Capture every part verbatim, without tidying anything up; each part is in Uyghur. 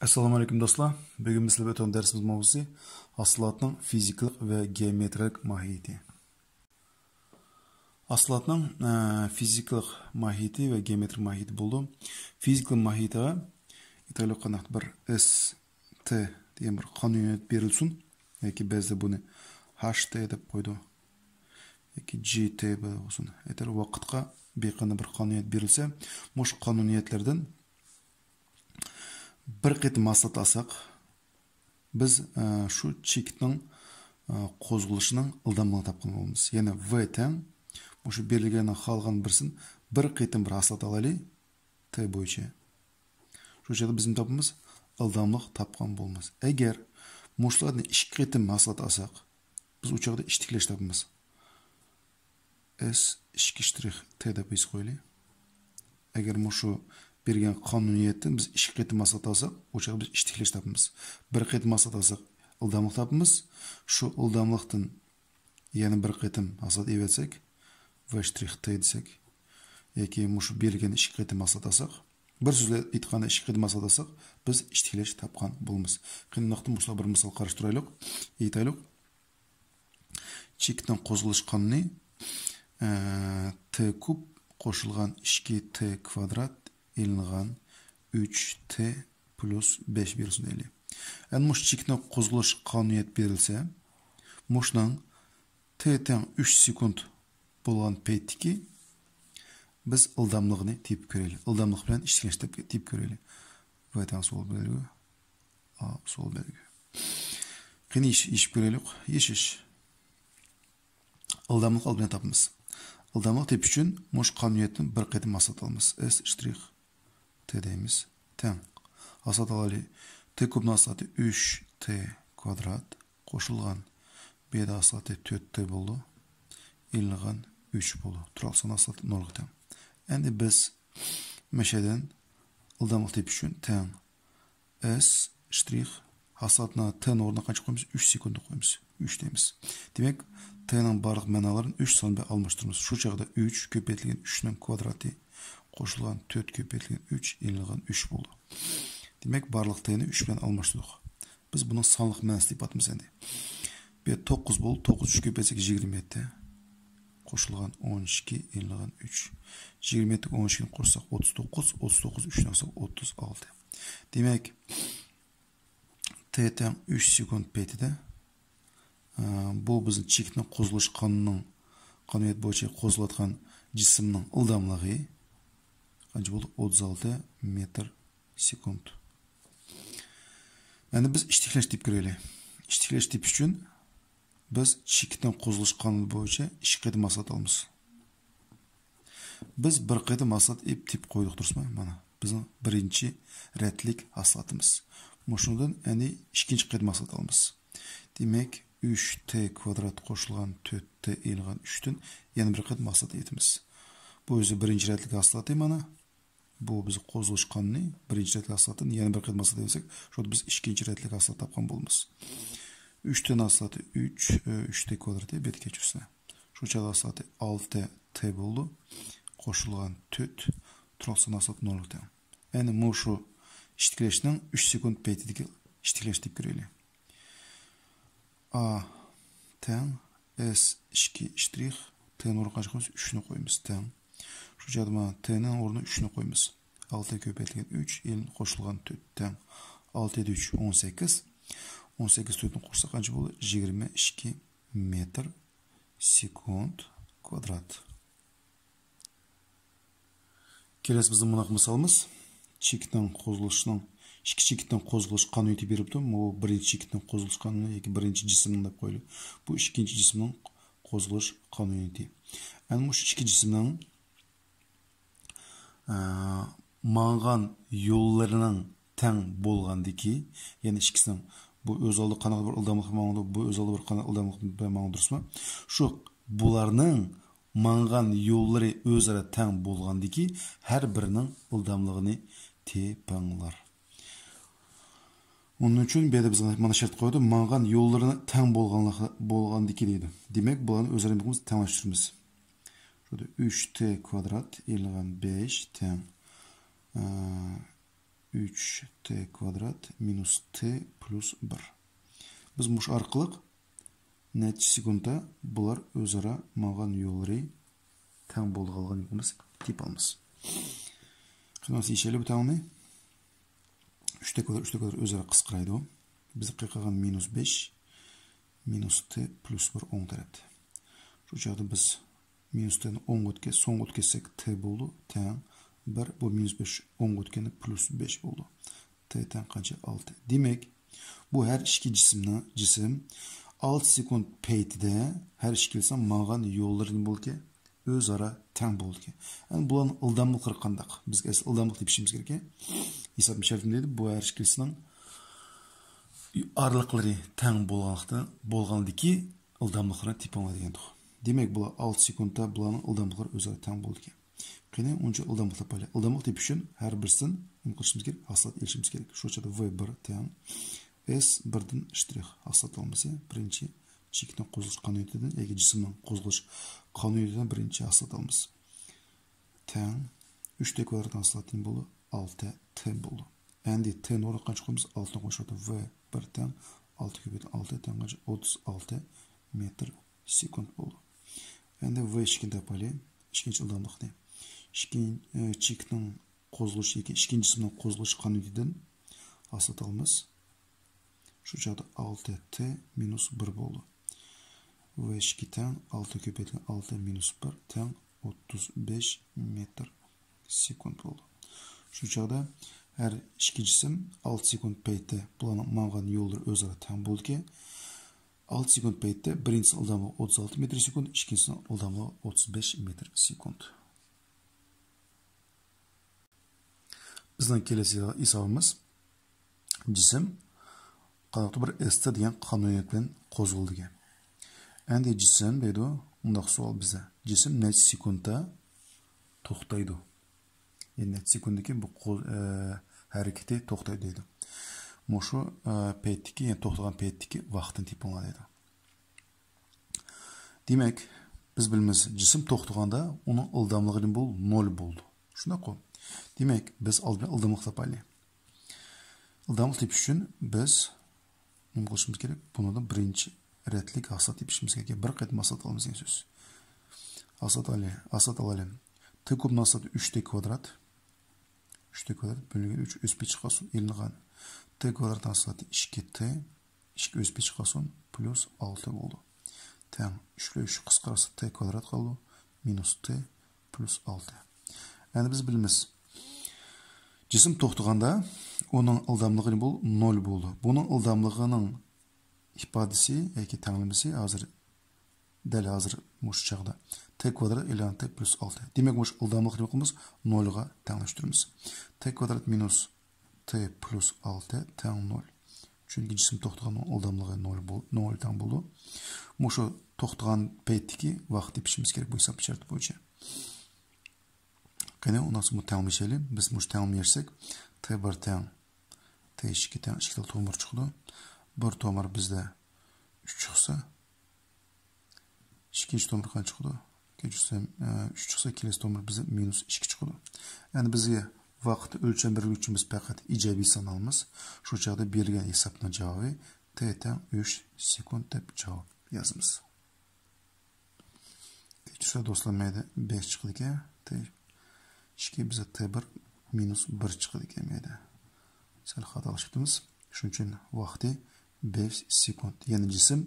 ئەسسالامۇ ئەلەيكۇم دوستلار. بۈگۈن بىز سىلەر بىلەن ئۆتىدىغان دەرسىمىز ماۋزۇسى ھاسىلاتنىڭ فىزىكىلىق ۋە گېئومېترىيەلىك ماھىيىتى. ھاسىلاتنىڭ، ئە، فىزىكىلىق ماھىيىتى ۋە گېئومېترىيەلىك ماھىيىتى بولىدۇ. فىزىكىلىق ماھىيىتىگە ئېيتايلى، قانداق بىر ئېس تى دېگەن بىر قانۇنىيەت بېرىلسۇن. ياكى بەزىدە بۇنى ھاش تى دەپ قويىدۇ. ياكى جى تى بولسۇن. ئېيتايلى، ۋاقىتقا بىر قانداق بىر قانۇنىيەت بېرىلسە، مۇشۇ قانۇنىيەتلەردىن بىر قېتىم ھاسىلات ئالساق، بىز، ئە، شۇ چېكىتنىڭ، ئە، قوزغىلىشىنىڭ ئىلداملىقىنى تاپقان بولىمىز. يەنى ۋ تەڭ مۇشۇ بېرىلگەننىڭ خالىغان بىرسىنى بىر قېتىم بىر ھاسىلات ئالايلى، تى بويىچە. شۇ چاغدا بىز نېمە تاپىمىز؟ ئىلداملىق تاپقان بولىمىز. ئەگەر مۇشۇلارنى ئىككى قېتىم ھاسىلات ئالساق، بىز ئۇ چاغدا ئىشتىكلەش تاپىمىز. ئېس ئىككى شترىخ تى دەپ يېزىپ قويايلى. ئەگەر مۇشۇ بەرگەن قانۇنىيەتتىن بىز ئىككى قېتىم ھاسىلات ئالساق، ئۇ چاغدا بىز ئىشتىكلەش تاپىمىز. بىر قېتىم ھاسىلات ئالساق، ئىلداملىق تاپىمىز. شۇ ئىلداملىقتىن يەنە بىر قېتىم ھاسىلات ئېلىۋەتسەك، ۋ شترىخ تى دېسەك، ياكى مۇشۇ بېرىلگەن ئىككى قېتىم ھاسىلات ئالساق، بىر سۆزلەپ ئېيتقاندا ئىككى قېتىم ھاسىلات ئالساق، بىز ئىشتىكلەش تاپقان بولىمىز. قېنى، مۇنداقتا مۇشۇلارغا بىر مىسال قاراشتۇرايلۇق، ئېيتايلۇق. چېكىتنىڭ قوزغىلىش قانۇنى، ئە، تى كۇب قوشۇلغان ئىككى تى كۋادرات ئېلىنغان ئۈچ تى پلۇس بەش بېرىلسۇن دەيلى. ئەنە مۇشۇ چېكىتنىڭ قوزغىلىش قانۇنىيەت بېرىلسە، مۇشۇنىڭ تى تەڭ ئۈچ سېكۇنت بولغان پەيتتىكى بىز ئىلداملىقىنى تېپىپ كۆرەيلى. ئىلداملىق بىلەن ئىشتىكلەش تېپىپ كۆرەيلى. ۋ تەڭ سول بەلگە، ئا سول بەلگە. قېنى يېشىش، يېشىپ كۆرەيلى. يېشىش. ئىلداملىق ئالدى بىلەن تاپىمىز. ئىلداملىق تېپىش ئۈچۈن مۇشۇ قانۇنىيەتتىن بىر قېتىم ھاسىلات ئالىمىز. ئېس شترىخ تى دەيمىز. تەڭ. ھاسىلات ئالايلى. تى كۇبنىڭ ھاسىلاتى ئۈچ تى كۋادرات قوشۇلغان، بۇ يەردە ھاسىلاتى تۆت تى بولىدۇ. ئېلىنغان ئۈچ بولىدۇ. تۇراقلىق سان ھاسىلاتى نولغا تەڭ. ئەمدى بىز مەشەدىن ئىلداملىق تېپىش ئۈچۈن تەڭ ئېس شترىخ ھاسىلاتنى تىنىڭ ئورنىغا قانچە قويىمىز؟ ئۈچ سېكۇنت قويىمىز. ئۈچ دەيمىز. دېمەك، تىنىڭ بارلىق مەنالىرىنى ئۈچ سان بىلەن ئالماشتۇرىمىز. شۇ چاغدا ئۈچ كۆپەيتىلگەن ئۈچنىڭ كۋادراتى قوشۇلغان تۆت كۆپەيتىلگەن ئۈچ ئېلىنغان ئۈچ بولىدۇ. دېمەك، بارلىق تىنى ئۈچ بىلەن ئالماشتۇردۇق. بىز بۇنىڭ سانلىق مەنىسىنى تېپىۋاتىمىز ئەمدى. بۇ يەردە توققۇز بولدى. توققۇز ئۈچ كۆپەيتسەك يىگىرمە يەتتە. قوشۇلغان ئون ئىككى، ئېلىنغان ئۈچ. يىگىرمە يەتتە ئون ئىككىنى قوشساق ئوتتۇز توققۇز، ئوتتۇز توققۇز ئۈچنى ئالساق ئوتتۇز ئالتە. دېمەك، تى تەڭ ئۈچ سېكۇنت پەيتىدە، ئە، بۇ بىزنىڭ چېكىتنىڭ قوزغىلىش قانۇنىنىڭ، قانۇنىيەت بويىچە قوزغىلىۋاتقان جىسىمنىڭ ئىلداملىقى قانچە بولدى؟ ئوتتۇز ئالتە مېتىر سېكۇنت. ئەمدى بىز ئىشتىكلەش تېپىپ كۆرەيلى. ئىشتىكلەش تېپىش ئۈچۈن بىز چېكىتنىڭ قوزغىلىش قانۇنى بويىچە ئىككى قېتىم ھاسىلات ئالىمىز. بىز بىر قېتىم ھاسىلات ئېلىپ تېپىپ قويدۇق، دۇرۇسمۇ؟ مانا، بىزنىڭ بىرىنچى رەتلىك ھاسىلاتىمىز. مۇشۇنىڭدىن ئەنە ئىككىنچى قېتىم ھاسىلات ئالىمىز. دېمەك، ئۈچ تى كۋادرات قوشۇلغان تۆت تى ئېلىنغان ئۈچتىن يەنە بىر قېتىم ھاسىلات ئېلىمىز. بۇ ئۆزى بىرىنچى رەتلىك ھاسىلاتى، مانا. بۇ بىز قوزغىلىش قانۇنى، بىرىنچى رەتلىك ھاسىلاتتىن يەنە بىر قېتىم ھاسىلات ئېلىۋەتسەك، شۇ بىز ئىككىنچى رەتلىك ھاسىلات تاپقان بولىمىز. ئۈچتىن ھاسىلاتى ئۈچ، ئۈچ تى كۋادراتى بېتى كەچۈرسىلە. شۇ چاغدا ھاسىلاتى ئالتە تى بولىدۇ. قوشۇلغان تۆت، تۇراقلىق سان ھاسىلاتى نولغا تەڭ. ئەنە مۇشۇ ئىشتىكلەشنىڭ ئۈچ سېكۇنت پەيتىدىكى ئىشتىكلەشنى تېپىپ كۆرەيلى. ئا تەڭ ئېس ئىككى شترىخ، تىنىڭ ئورنىغا قانچە قويىمىز؟ ئۈچنى قويىمىز، تەڭ. شۇ چاغدا مانا تىنىڭ ئورنىغا ئۈچنى قويىمىز. ئالتە كۆپەيتىلگەن ئۈچ، ئېلىن قوشۇلغان تۆت، تەڭ. ئالتە يەتتە ئۈچ، ئون سەككىز. ئون سەككىز تۆتنى قوشساق قانچە بولدى؟ يىگىرمە ئىككى مېتىر سېكۇنت كۋادرات. كېلەسى بىزنىڭ مۇنداق مىسالىمىز. چېكىتنىڭ قوزغىلىشىنىڭ، ئىككى چېكىتنىڭ قوزغىلىش قانۇنىيىتى بېرىپتۇ. بۇ بىرىنچى چېكىتنىڭ قوزغىلىش قانۇنى ياكى بىرىنچى جىسىمنىڭ دەپ قويىلى. بۇ ئىككىنچى جىسىمنىڭ قوزغىلىش قانۇنىيىتى. ئەنە مۇشۇ ئىككى جىسىمنىڭ، ئە، ماڭغان يوللىرىنىڭ تەڭ بولغاندىكى، يەنى ئىككىسىنىڭ بۇ ئۆز ئالدىغا قانداق بىر ئىلداملىق بىلەن ماڭىدۇ، بۇ ئۆز ئالدىغا بىر قانداق ئىلداملىق بىلەن ماڭىدۇ، دۇرۇسمۇ؟ شۇ بۇلارنىڭ ماڭغان يوللىرى ئۆزئارا تەڭ بولغاندىكى ھەر بىرىنىڭ ئىلداملىقىنى تېپىڭلار. ئۇنىڭ ئۈچۈن بۇ يەردە بىزگە مانا شەرت قويدى، ماڭغان يوللىرىنى تەڭ بولغانلىق-، بولغاندىكى دەيدۇ. دېمەك، بۇلارنى ئۆزئارا نېمە قىلىمىز؟ تەڭلەشتۈرىمىز. شۇ يەردە ئۈچ تى كۋادرات ئېلىنغان بەش تەڭ، ئە، ئۈچ تې كۋادرات مىنۇس تې پلۇس بىر. بىز مۇشۇ ئارقىلىق نەچچە سېكۇنتتا بۇلار ئۆزئارا ماڭغان يوللىرى تەڭ بولغانلىقىنى بىز تېپىپ ئالىمىز. قېنى، يېشىلى بۇ تەڭنى. ئۈچ تې كۋادرات، ئۈچ تې كۋادرات ئۆزئارا قىسقىرايدۇ. بىز قېلىپ قالغان مىنۇس بەش، مىنۇس تې پلۇس بىر ئوڭ تەرەپتە. شۇ چاغدا بىز مىنۇس تېنى ئوڭغا ئۆتكە-، سوڭغا ئۆتكۈزسەك، تې بولىدۇ، تەڭ بىر. بۇ مىنۇس بەش ئوڭغا ئۆتكەندە پلۇس بەش بولىدۇ. تې تەڭ قانچە؟ ئالتە. دېمەك، بۇ ھەر ئىككى جىسىمنىڭ، جىسىم ئالتە سېكۇنت پەيتىدە ھەر ئىككىلىسىنىڭ ماڭغان يوللىرى نېمە بولىدىكەن؟ ئۆزئارا تەڭ بولىدىكەن. ئەمدى بۇلارنىڭ ئىلداملىقلىرى قانداق؟ بىز ئەسلى ئىلداملىق تېپىشىمىز كېرەك. ھېسابنى شەرتىنى دېدى، بۇ ھەر ئىككىلىسىنىڭ ئارىلىقلىرى تەڭ بولغانلىقتا، بولغانلىكى ئىلداملىقلىرىنى تېپىڭلار دېگەندۇق. دېمەك، بۇلار ئالتە سېكۇنتتا بۇلارنىڭ ئىلداملىقلىرى ئۆزئارا تەڭ بولىدىكەن. قېنى، ئۇنچە ئىلداملىق تاپايلى. ئىلداملىق تېپىش ئۈچۈن ھەر بىرسىدىن نېمە قىلىشىمىز كېرەك؟ ھاسىلات ئېلىشىمىز كېرەك. شۇ چاغدا ۋې بىر تەڭ ئېس بىردىن شترىخ ھاسىلات ئالمىسى، بىرىنچى چېكىتنىڭ قوزغىلىش قانۇنىيىتىدىن ياكى جىسىمنىڭ قوزغىلىش قانۇنىيىتىدىن بىرىنچى ھاسىلات ئالىمىز. تەڭ ئۈچ تې كۋادرات ھاسىلاتى نېمە بولىدۇ؟ ئالتە تې بولىدۇ. ئەمدى تېنىڭ ئورنىغا قانچە قويىمىز؟ ئالتىنى قويۇش ۋاقتىدا ۋې بىر تەڭ ئالتە كۆپەيتىلگەن ئالتە تەڭ قانچە؟ ئوتتۇز ئالتە مېتىر سېكۇنت بولىدۇ. ئەمدى ۋې ئىككىنى تاپايلى. ئىككىنچى ئىلداملىقنى. ئىككىن-، ئە، چېكىتنىڭ قوزغىلىش ياكى ئىككىنچى جىسىمنىڭ قوزغىلىش قانۇنىيىتىدىن ھاسىلات ئالىمىز. شۇ چاغدا ئالتە تې مىنۇس بىر بولىدۇ. ۋې ئىككى تەڭ ئالتە كۆپەيتىلگەن ئالتە مىنۇس بىر تەڭ ئوتتۇز بەش مېتىر سېكۇنت بولىدۇ. شۇ چاغدا ھەر ئىككى جىسىم ئالتە سېكۇنت پەيتتە بۇلارنىڭ ماڭغان يوللىرى ئۆزئارا تەڭ بولىدىكەن. ئالتە سېكۇنت پەيتتە بىرىنچىسىنىڭ ئىلداملىقى ئوتتۇز ئالتە مېتىر سېكۇنت، ئىككىنچىسىنىڭ ئىلداملىقى ئوتتۇز بەش مېتىر سېكۇنت. بىزنىڭ كېلەسى ھېسابىمىز جىسىم قانداقتۇر بىر ئېس تې دېگەن قانۇنىيەت بىلەن قوزغىلىدىكەن. ئەمدى جىسىم دەيدۇ، مۇنداق سوئال بىزدە. جىسىم نەچچە سېكۇنتتا توختايدۇ؟ يەنى نەچچە سېكۇنتتىن كېيىن بۇ قول، ئە، ھەرىكىتى توختايدۇ دەيدۇ. مۇشۇ، ئە، پەيتتىكى، يەنى توختىغان پەيتتىكى ۋاقىتنى تېپىڭلار دەيدۇ. دېمەك، بىز بىلىمىز، جىسىم توختىغاندا ئۇنىڭ ئىلداملىقى نېمە بولىدۇ؟ نول بولىدۇ. شۇنداققۇ؟ دېمەك، بىز ئالدى بىلەن ئىلداملىق تاپايلى. ئىلداملىق تېپىش ئۈچۈن بىز نېمە قىلىشىمىز كېرەك؟ بۇنىڭدىن بىرىنچى رەتلىك ھاسىلات تېپىشىمىز كېرەك. بىر قېتىم ھاسىلات ئالىمىز دېگەن سۆز. ھاسىلات ئالىي، ھاسىلات ئالايلى. تې كۇب ھاسىلاتى ئۈچ تې كۋادرات. ئۈچ تې كۋادرات بۆلگەن ئۈچ ئۆز پېتى چىققان سون ئېلىنغان. تې كۋادرات ھاسىلاتى ئىككى تې. ئىككى ئۆز پېتى چىققان سون پلۇس ئالتە بولىدۇ. تەڭ ئۈچ بىلەن ئۈچ قىسقارسا تې كۋادرات قالىدۇ. مىنۇس تې پلۇس ئالتە. ئەمدى بىز بىلىمىز. جىسىم توختىغاندا ئۇنىڭ ئىلداملىقى نېمە بولىدۇ؟ نول بولىدۇ. بۇنىڭ ئىلداملىقىنىڭ ئىپادىسى ياكى تەڭلىمىسى ھازىر، دەل ھازىر مۇشۇ چاغدا تې كۋادرات ئېلان تې پلۇس ئالتە. دېمەك، مۇشۇ ئىلداملىقنى نېمە قىلىمىز؟ نولغا تەڭلەشتۈرىمىز. تې كۋادرات مىنۇس تې پلۇس ئالتە تەڭ نول. چۈنكى جىسىم توختىغان ئىلداملىقى نول بول-، نول تەڭ بولىدۇ. مۇشۇ توختىغان پەيتتىكى ۋاقىت تېپىشىمىز كېرەك بۇ ھېساب شەرتى بويىچە. قېنى، ئۇنداق بولسا بۇنى تەڭلىشەيلى. بىز مۇشۇ تەڭلىمىسەك، تې بىر تەڭ، تې ئىككى تەڭ، ئىككى تال تومۇر چىقىدۇ. بىر تومۇر بىزدە ئۈچ چىقسا، ئىككىنچى تومۇر قانچە چىقىدۇ؟ كەچۈرسەم، ئە، ئۈچ چىقسا، كېلەسى تومۇر بىزدە مىنۇس ئىككى چىقىدۇ. يەنى بىزگە ۋاقىت ئۆلچەم بېرىلگۈچى بىز پەقەت ئىجابىي سان ئالىمىز. شۇ چاغدا بېرىلگەن ھېسابنىڭ جاۋابى تې تەڭ ئۈچ سېكۇنت دەپ جاۋاب يازىمىز. كەچۈرسە دوستلار، مەيدە بەش چىقىدىكەن. تې ئىككى بىزدە تې بىر مىنۇس بىر چىقىدىكەن مەيدە. سەل خاتالىشىپتىمىز. شۇنىڭ ئۈچۈن ۋاقتى بەش سېكۇنت. يەنى جىسىم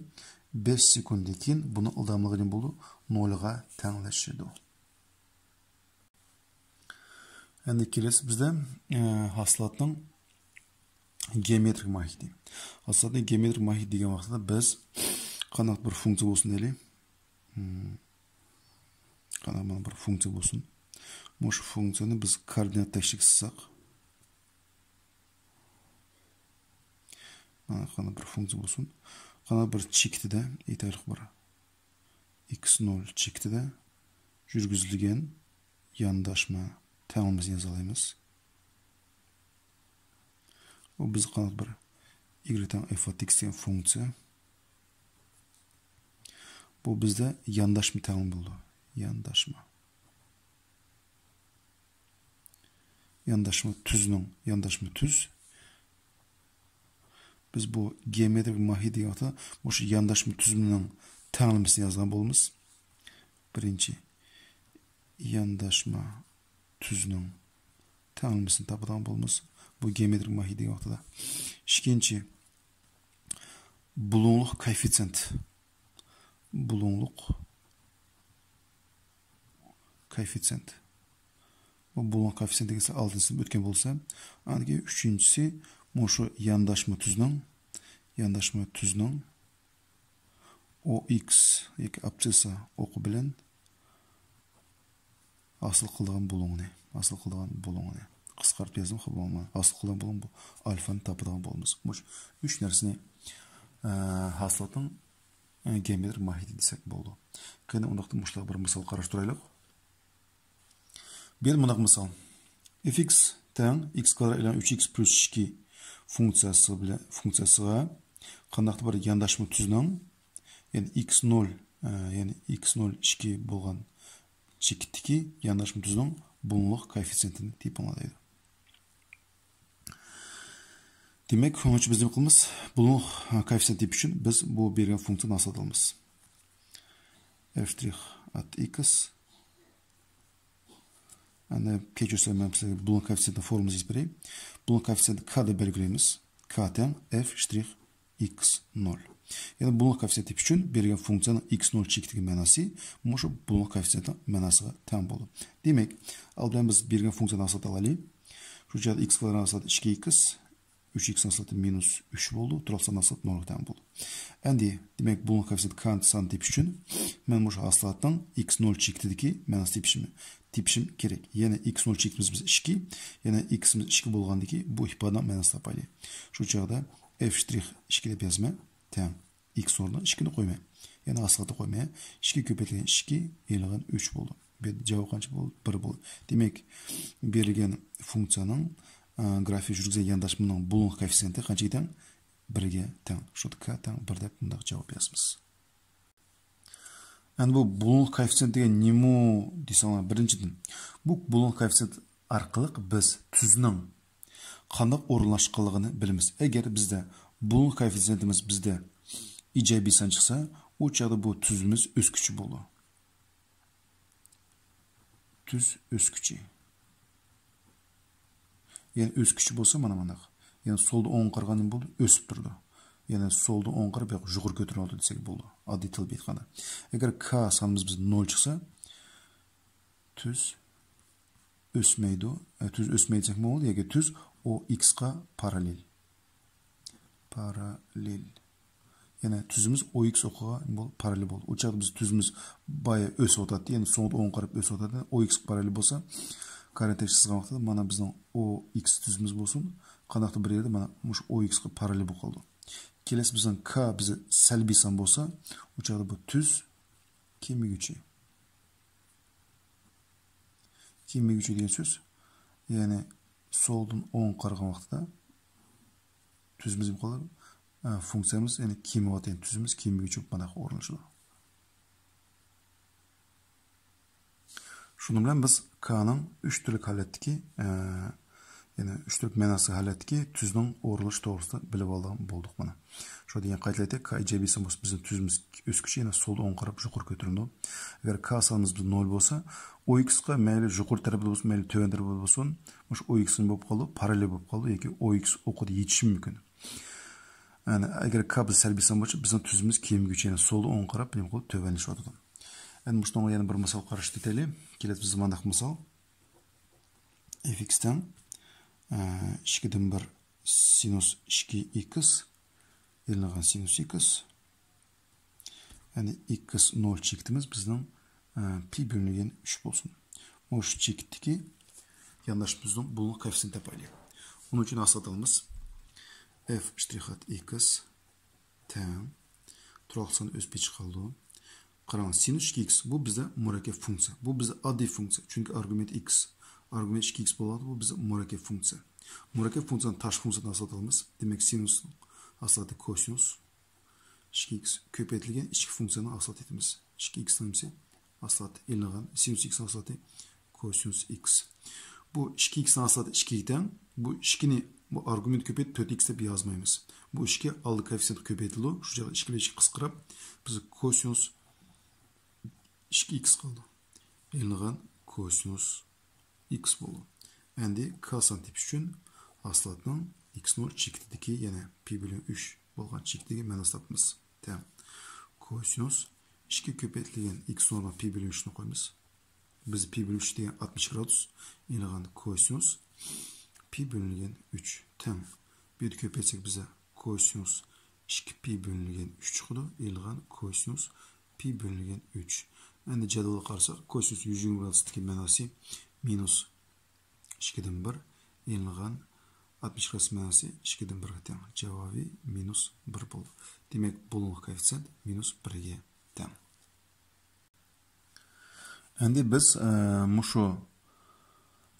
بەش سېكۇنتتىن كېيىن بۇنىڭ ئىلداملىقى نېمە بولىدۇ؟ نولغا تەڭلىشىدۇ. ئەمدى كېلىسى بىزدە، ئە، ھاسىلاتنىڭ گېئومېترىك ماھىيىتى. ھاسىلاتنىڭ گېئومېترىك ماھىيىتى دېگەن ۋاقىتتا بىز قانداق بىر فۇنكسىيە بولسۇن دەيلى. مم. قانداق مانا بىر فۇنكسىيە بولسۇن. مۇشۇ فۇنكسىيەنى بىز كوئوردىنات تەكشىگە سىزساق. مانا قانداق بىر فۇنكسىيە بولسۇن. قانداق بىر چېكىتىدە، ئېيتايلىق بىر ئىكس نول چېكىتىدە يۈرگۈزۈلگەن يانداشما تەڭلىمىسىنى يازالايمىز. ئۇ بىز قانداق بىر ئىگرېك تەڭ ئېف ئوف ئىكس دېگەن فۇنكسىيە. بۇ بىزدە يانداشما تەڭلىمە بولىدۇ. يانداشما. يانداشما تۈزنىڭ، يانداشما تۈز. بىز بۇ گېئومېترىك ماھىيىتى دېگەن ۋاقىتتا مۇشۇ يانداشما تۈزنىڭ تەڭلىمىسىنى يازغان بولىمىز. بىرىنچى، يانداشما تۈزنىڭ تەڭلىمىسىنى تاپىدىغان بولىمىز. بۇ گېئومېترىك ماھىيىتى دېگەن ۋاقتىدا. ئىككىنچى، بۇلۇڭلۇق كوئېففىتسېنت. بۇلۇڭلۇق كوئېففىتسېنت. بۇ بۇلۇڭ كوئېففىتسېنت دېگەن ئالدىنسىدىن ئۆتكەن بولسا، ئاندىن كېيىن ئۈچىنچىسى، مۇشۇ يانداشما تۈزنىڭ، يانداشما تۈزنىڭ ئو ئىكس ياكى ئابسسىسسا ئوقى بىلەن ھاسىل قىلىدىغان بۇلۇڭىنى، ھاسىل قىلىدىغان بۇلۇڭىنى قىسقارتىپ يازدىم، خاپا بولماڭ. ھاسىل قىلىدىغان بۇلۇڭ بۇ ئالفانى تاپىدىغان بولىمىز. مۇشۇ ئۈچ نەرسىنى، ئە، ھاسىلاتنىڭ، ئە، گېئومېترىك ماھىيىتى دېسەك بولىدۇ. قېنى، ئۇنداقتا مۇشۇلارغا بىر مىسال قاراشتۇرايلۇق. بىر مۇنداق مىسال. ئېف ئىكس تەڭ ئىكس كۋادرات ئېلان ئۈچ ئىكس پلۇس ئىككى فۇنكسىيەسى بىلەن، فۇنكسىيەسىغا قانداقتۇر بىر يانداشما تۈزنىڭ، يەنى ئىكس نول، ئە، يەنى ئىكس نول ئىككى بولغان چېكىتتىكى يانداشما تۈزنىڭ بۇلۇڭلۇق كوئېففىتسېنتىنى تېپىڭلار دەيدۇ. دېمەك، ئۇنىڭ ئۈچۈن بىز نېمە قىلىمىز؟ بۇلۇڭلۇق كوئېففىتسېنت تېپىش ئۈچۈن بىز بۇ بېرىلگەن فۇنكسىيەنى ھاسىل قىلىمىز. ئېف شترىخ ئات ئېكس. ئەنە كەچۈرسەم، مەن سىزگە بۇلۇڭلۇق كوئېففىتسېنتنىڭ فورمۇلىسىنى يېزىپ بېرەي. بۇلۇڭلۇق كوئېففىتسېنتنى ك دەپ بەلگىلەيمىز. ك تەڭ ئېف شترىخ ئېكس نول. يەنى بۇلۇڭلۇق كوئېففىتسېنت تېپىش ئۈچۈن بېرىلگەن فۇنكسىيەنىڭ ئېكس نول چېكىتىگە مەناسى مۇشۇ بۇلۇڭلۇق كوئېففىتسېنتنىڭ مەناسىغا تەڭ بولىدۇ. دېمەك، ئالدى بىلەن بىز بېرىلگەن فۇنكسىيەنى ھاسىلاتقا ئالايلى. شۇ چاغدا ئىكس كۋادرات ھاسىلاتى ئىككى ئېكس، ئۈچ ئېكس ھاسىلاتى مىنۇس ئۈچ بولىدۇ، تۇراقلىق سان ھاسىلاتى نولغا تەڭ بولىدۇ. ئەمدى، دېمەك، بۇلۇڭلۇق كوئېففىتسېنت كانت سانى تېپىش ئۈچۈن مەن مۇشۇ ھاسىلاتنىڭ ئېكس نول چېكىتىدىكى مەناسىنى تېپىشىم، تېپىشىم كېرەك. يەنى ئېكس نول چېكىتىمىز بىز ئىككى، يەنى ئېكسىمىز ئىككى بولغاندىكى بۇ ئىپادىنىڭ مەناسىنى تاپايلى. شۇ چاغدا ئېف شترىخ ئىككى دەپ يازىمەن، تەڭ. ئېكس ئورنىدا ئىككىنى قويماي. يەنى ھاسىلاتنى قويماي. ئىككى كۆپەيتىلگەن ئىككى، ئېلىنغان ئۈچ بولدى. بۇ يەردە جاۋاب قانچە بولدى؟ بىر بولدى. دېمەك، بېرىلگەن فۇنكسىيەنىڭ، ئە، گرافىك يۈرگۈزگەن يانداشمىنىڭ بۇلۇڭلۇق كوئېففىتسېنتى قانچىگە تەڭ؟ بىرگە تەڭ. شۇ ك تەڭ بىر دەپ مۇنداق جاۋاب يازىمىز. ئەمدى بۇ بۇلۇڭلۇق كوئېففىتسېنت دېگەن نېمە دېسەڭلار، بىرىنچىدىن، بۇ بۇلۇڭلۇق كوئېففىتسېنت ئارقىلىق بىز تۈزنىڭ قانداق ئورۇنلاشقانلىقىنى بىلىمىز. ئەگەر بىزدە بۇلۇڭلۇق كوئېففىتسېنتىمىز بىزدە ئىجابىي سان چىقسا، ئۇ چاغدا بۇ تۈزىمىز ئۆسكۈچى بولىدۇ. تۈز ئۆسكۈچى. يەنى ئۆسكۈچى بولسا مانا مانداق. يەنى سولدا ئوڭغا قارىغان نېمە بولىدۇ؟ ئۆسۈپ تۇرىدۇ. يەنى سولدا ئوڭغا قاراپ يۇقىرى كۆتۈرۈلۈۋاتىدۇ دېسەك بولىدۇ. ئاددىي تىل بىلەن ئېيتقاندا. ئەگەر ك سانىمىز بىز نول چىقسا، تۈز ئۆسمەيدۇ. ئە، تۈز ئۆسمەيدۇ دېسەكمۇ بولىدۇ، ياكى تۈز ئو ئېكسقا پاراللېل. پاراللېل. يەنى تۈزىمىز ئو ئېكس ئوقىغا نېمە بولىدۇ؟ پاراللېل بولىدۇ. ئۇ چاغدا بىز تۈزىمىز بايا ئۆسۈۋاتاتتى، يەنى سولدا ئوڭغا قاراپ ئۆسۈۋاتاتتى. ئو ئېكسقا پاراللېل بولسا، كارتېژ سىزغان ۋاقتىدا مانا بىزنىڭ ئو ئېكس تۈزىمىز بولسۇن، قانداقتۇر بىر يەردە مانا مۇشۇ ئو ئېكسقا پاراللېل بولۇپ قالىدۇ. كېلەسى بىزنىڭ ك بىزى سەلبىي سان بولسا، ئۇ چاغدا بۇ تۈز كېمىگۈچى. كېمىگۈچى دېگەن سۆز، يەنى سولدىن ئوڭغا قارىغان ۋاقتىدا تۈزىمىز نېمە قىلىدۇ؟ ئە، فۇنكسىيەمىز، يەنى كېمىۋاتقان تۈزىمىز كېمىگۈچى بولۇپ مانا ئورۇنلىشىدۇ. شۇنىڭ بىلەن بىز كنىڭ ئۈچ تۈرلۈك ھالەتتىكى، ئە، يەنى ئۈچ تۈرلۈك مەناسى ھالەتتىكى تۈزنىڭ ئورۇنلىشىشى توغرىسىدا بىلىپ ئالغان بولدۇق مانا. شۇ دېگەن قايتىلايتتى، ك ئىجابىي سان بولسا بىزنىڭ تۈزىمىز ئۆسكۈچى، يەنى سولدا ئوڭغا قاراپ يۇقىرى كۆتۈرۈلىدۇ. ئەگەر ك سانىمىز بىز نول بولسا، ئو ئېكسقا مەيلى يۇقىرى تەرەپتە بولسۇن، مەيلى تۆۋەن تەرەپتە بولسۇن، مۇشۇ ئو ئېكس نېمە بولۇپ قالىدۇ؟ پاراللېل بولۇپ قالىدۇ ياكى ئو ئېكس ئوقىدا يېتىشى مۇمكىن. يەنى ئەگەر ك بىز سەلبىي سان بولسا، بىزنىڭ تۈزىمىز كېمىگۈچى، يەنى سولدا ئوڭغا قاراپ نېمە قىلىدۇ؟ تۆۋەنلىشىۋاتىدۇ. ئەمدى مۇشۇنىڭغا يەنە بىر مىسال قاراشتۇرۇپ كېتەيلى. كېلەتتى بىز مانداق مىسال. ئېف ئېكس تەڭ، ئە، ئىككىدىن بىر سىنۇس ئىككى ئېكس ئېلىنغان سىنۇس ئېكس. يەنى ئېكس نول چېكىتىمىز بىزنىڭ، ئە، پى بۆلۈنگەن ئۈچ بولسۇن. مۇشۇ چېكىتتىكى يانداشمىزنىڭ بۇلۇڭلۇق كوئېففىتسېنتىنى تاپايلى. ئۇنىڭ ئۈچۈن ھاسىلات ئالىمىز. ئېف شترىخ ئات ئېكس تەڭ. تۇراقلىق سان ئۆسۈپ چىقىپ قالىدۇ. قاراڭ، سىنۇس ئىككى ئېكس، بۇ بىزدە مۇرەككەپ فۇنكسىيە. بۇ بىزدە ئاددىي فۇنكسىيە. چۈنكى ئارگۇمېنت ئېكس. ئارگۇمېنت ئىككى ئېكس بولغاندا، بۇ بىزدە مۇرەككەپ فۇنكسىيە. مۇرەككەپ فۇنكسىيەنىڭ تاشقى فۇنكسىيىسىنى ھاسىلات ئالىمىز. دېمەك، سىنۇسنىڭ ھاسىلاتى كوسىنۇس ئىككى ئېكس كۆپەيتىلگەن ئىچكى فۇنكسىيەنىڭ ھاسىلاتى ئېيتىمىز. ئىككى ئېكسنىڭ نېمىسى؟ ھاسىلاتى ئېلىنغان. سىنۇس ئېكسنىڭ ھاسىلاتى كوسىنۇس ئېكس. بۇ ئىككى ئىكسنىڭ ئاستىدا ئىككىگە تەڭ. بۇ ئىككىنى، بۇ ئارگۇمېنت كۆپەيتىپ تۆت ئىكس دەپ يازمايمىز. بۇ ئىككى ئالدى كوئېففىتسېنت كۆپەيتىلىدۇ. شۇ چاغدا ئىككى بىلەن ئىككى قىسقىراپ، بىز كوسىنۇس ئىككى ئىكس قالىدۇ. ئېلىنغان كوسىنۇس ئىكس بولىدۇ. ئەمدى كاسان تېپىش ئۈچۈن ھاسىلاتنىڭ ئىكس نول چېكىتىدىكى، يەنى پى بۆلۈن ئۈچ بولغان چېكىتىدىكى مەناسىنى تاپىمىز. تەڭ كوسىنۇس ئىككى كۆپەيتىلگەن ئىكس نولغا پى بۆلۈن ئۈچنى قويىمىز. بىز پى بۆلۈن ئۈچ دېگەن ئاتمىش گرادۇس، ئېلىنغان كوسىنۇس پى بۆلۈنگەن ئۈچ تەڭ. بۇ يەردە كۆپەيتسەك بىزدە كوسىنۇس ئىككى پى بۆلۈنگەن ئۈچ چىقىدۇ، ئېلىنغان كوسىنۇس پى بۆلۈنگەن ئۈچ. ئەمدى جەدۋەلگە قارىساق، كوسىنۇس يۈز يىگىرمە گرادۇستىكى مەناسى مىنۇس ئىككىدىن بىر، ئېلىنغان ئاتمىش گرادۇس مەناسى ئىككىدىن بىرگە تەڭ. جاۋابى مىنۇس بىر بولدى. دېمەك، بۇلۇڭلۇق كوئېففىتسېنت مىنۇس بىرگە تەڭ. ئەمدى بىز، ئە، مۇشۇ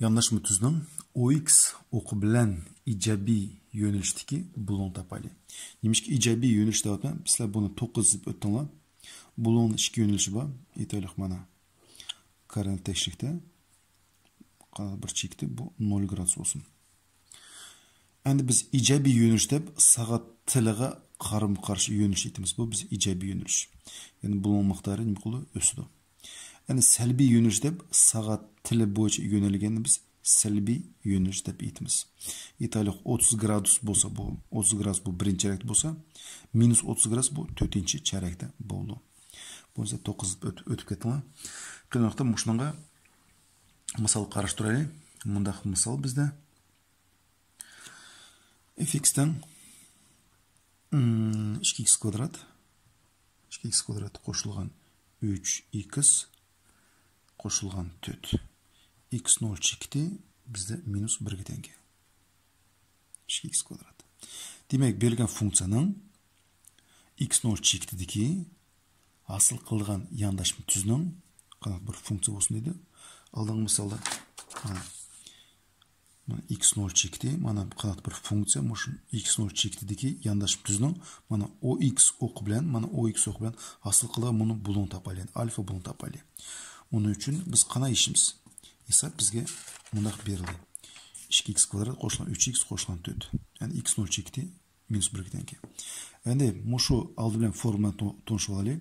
يانداشما تۈزنىڭ ئو ئىكس ئوقى بىلەن ئىجابىي يۆنىلىشتىكى بۇلۇڭ تاپايلى. نېمىشقا ئىجابىي يۆنىلىش دەۋاتىمەن؟ سىلەر بۇنى توققۇز دەپ ئۆتتۈڭلار. بۇلۇڭنىڭ ئىككى يۆنىلىشى بار. ئېيتايلىق، مانا، كارىنا تەكشىلىكتە بىر چېكىتى بۇ نول گرادۇس بولسۇن. ئەمدى بىز ئىجابىي يۆنىلىش دەپ سائەت تىلىغا قارىمۇ قارشى يۆنىلىش ئېيتىمىز. بۇ بىز ئىجابىي يۆنىلىش. يەنى بۇلۇڭ مىقدارى نېمە قىلىدۇ؟ ئۆسىدۇ. ئەمدى سەلبىي يۆنىلىش دەپ سائەت تىلى بويىچە يۆنەلگەننى بىز سەلبىي يۆنىلىش دەپ ئېيتىمىز. ئېيتايلىق، ئوتتۇز گرادۇس بولسا، بۇ ئوتتۇز گرادۇس بۇ بىرىنچى چەرەكتە بولسا، مىنۇس ئوتتۇز گرادۇس بۇ تۆتىنچى چەرەكتە بولىدۇ. بولمىسا توققۇز دەپ ئۆت-، ئۆتۈپ كەتتىڭلار. قېنى ۋاقىتتا مۇشۇنىڭغا مىسال قاراشتۇرايلى. مۇنداق مىسال بىزدە. ئېف ئىكس تەڭ، ئىم، ئىككى ئىكس كۋادرات. ئىككى ئىكس كۋادرات قوشۇلغان ئۈچ ئىكس قوشۇلغان تۆت. ئىكس نول چېكىتى بىزدە مىنۇس بىرگە تەڭ. ئىككى ئىكس كۋادرات. دېمەك، بېرىلگەن فۇنكسىيەنىڭ ئىكس نول چېكىتىدىكى ھاسىل قىلىدىغان يانداشما تۈزنىڭ قانداق بىر فۇنكسىيە بولسۇن دېدى. ئالدىنقى مىسالدا، مانا، مانا ئىكس نول چېكىتى، مانا قانداق بىر فۇنكسىيە، مۇشۇ ئىكس نول چېكىتىدىكى يانداشما تۈزنىڭ مانا ئو ئىكس ئوقى بىلەن، مانا ئو ئىكس ئوقى بىلەن ھاسىل قىلىدىغان بۇنىڭ بۇلۇڭ تاپايلى، يەنى ئالفا بۇلۇڭ تاپايلى. ئۇنىڭ ئۈچۈن بىز قانداق ئىشىمىز؟ ھېساب بىزگە مۇنداق بېرىلدى. ئىككى ئىكس كۋادرات قوشۇلغان ئۈچ ئىكس قوشۇلغان تۆت. يەنى ئىكس نول چېكىتى مىنۇس بىرگە تەڭ. ئەمدى مۇشۇ ئالدى بىلەن فورمۇلا تو-، تونۇشۇپ ئالايلى.